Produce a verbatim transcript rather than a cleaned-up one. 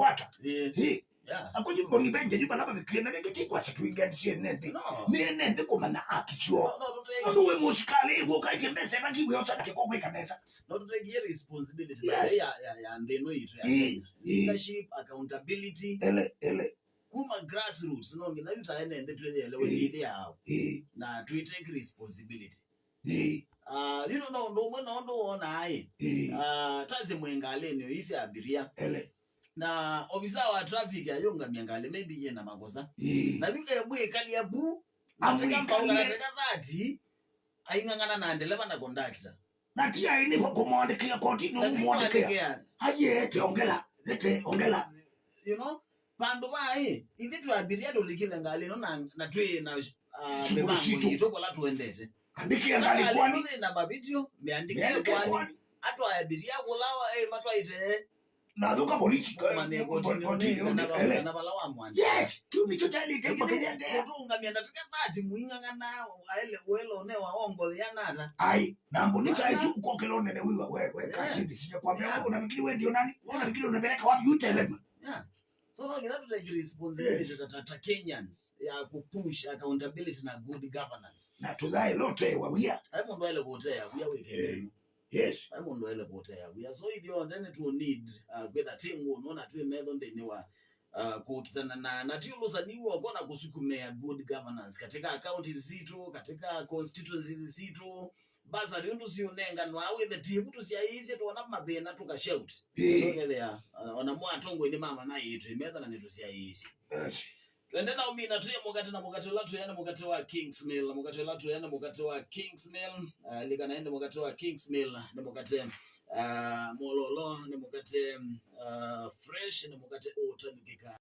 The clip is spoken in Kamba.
Kwata. Eh. Hi. Yeah. Akonyi mboni benje yu bala babikie na nenge ti kwasa tuingenzie nende. No. Ni nende kumanya akisio. No, no, tutenge. Ndu we musikali, wo kaite mbesa bakiwe osa ke ko kweka mbesa. No, tutenge responsibility. Yes. Ya, ya, ya, nthĩ ĩno itũ ya Ĩĩ, Kenya. Ĩĩ. Leadership, accountability. Ele, ele. Kuma grassroots, no nginya yu taene nthĩ twĩthĩele Ĩĩ. Wĩthĩa ao. Ĩĩ. Na twi take responsibility. Ĩĩ. Ah, you know, no ũndũ ũmwe na ũndũ wona ai. Ĩĩ. Ah, tazi mwengaleni isi abiria. Ele. Na ofisa wa traffic ayũngamia ngalĩ, maybe yĩ na makosa. Ĩĩ. Na yu emwĩkalia bu, Amwĩkalie. Nateka mbau, nateka thirty, aing'ang'ana na ndeleva na conductor. Na ti aĩ nĩ kũmwandĩkĩa kotini, na ti ũmwandĩkĩa. Kwandĩkĩa. Aye ete ongela, ete ongela. You know, vandũ vaĩ, ithe twabiria tũlikile ngalĩ ĩno na, na twĩ na, ah, Shughuli mĩvango sitũ. Yitũ kũla tũendete. Andĩkĩa ngalĩ kwani. Ĩno na mavideo, mĩandĩkĩe kwani. Atwae abiria kũla, eh, matwaite. Na thuka polisi, kũmane kotini, kotini, ũnengane ele. Na vala wa mwana. Yes, kĩu nĩkyo kyaĩlĩte. Lakini kwa Kenya ndea. Ũtũngamia ndatĩka thirty mũing'ang'ana, aele welo ne wa ongo ya nata. Ai, na mboni cha isu ukokelo nene wiwa we, we, yeah. Kashindi sija kwambia, yeah. Unafikiri wewe ndio nani? Unafikiri unapeleka wapi? You tell them. Yeah. So no nginya tuteke responsibility. Yes. Ta, ta, ta Kenyans ya kupush accountability na good governance. Na tuthae lote wa wia. Ai mũndũ aile kutea wia wike. Eh. Yes. Ai mũndũ aile kutea wia. So ithyonthe nĩ tu need, uh, kwĩtha ti ngũ, nona twĩ metho nthĩnĩ wa, uh, kũkitana na, na ti ũlũsani w'o kona kũsukumĩa good governance katika counties zitũ, katika constituencies zitũ. Bursary ũndũ siũnenganwa wĩthe ti vu tũsyaĩĩsye, twona mathĩna tũka shout. Ĩĩ. Tũkethĩa, uh, ona mwa atongoi nĩ mama na itũ metha na nĩ tũsyaĩĩsye. Yes. Twende na ũmina tũye mũkate, na mũkate ũla tũya nĩ mũkate wa Kingsmill, mũkate ũla tũya nĩ mũkate wa Kingsmill. Ah, likana nĩ mũkate wa Kingsmill, nĩ mũkate, ah, mololo, nĩ mũkate, ah, fresh, nĩ mũkate ũtanukĩka.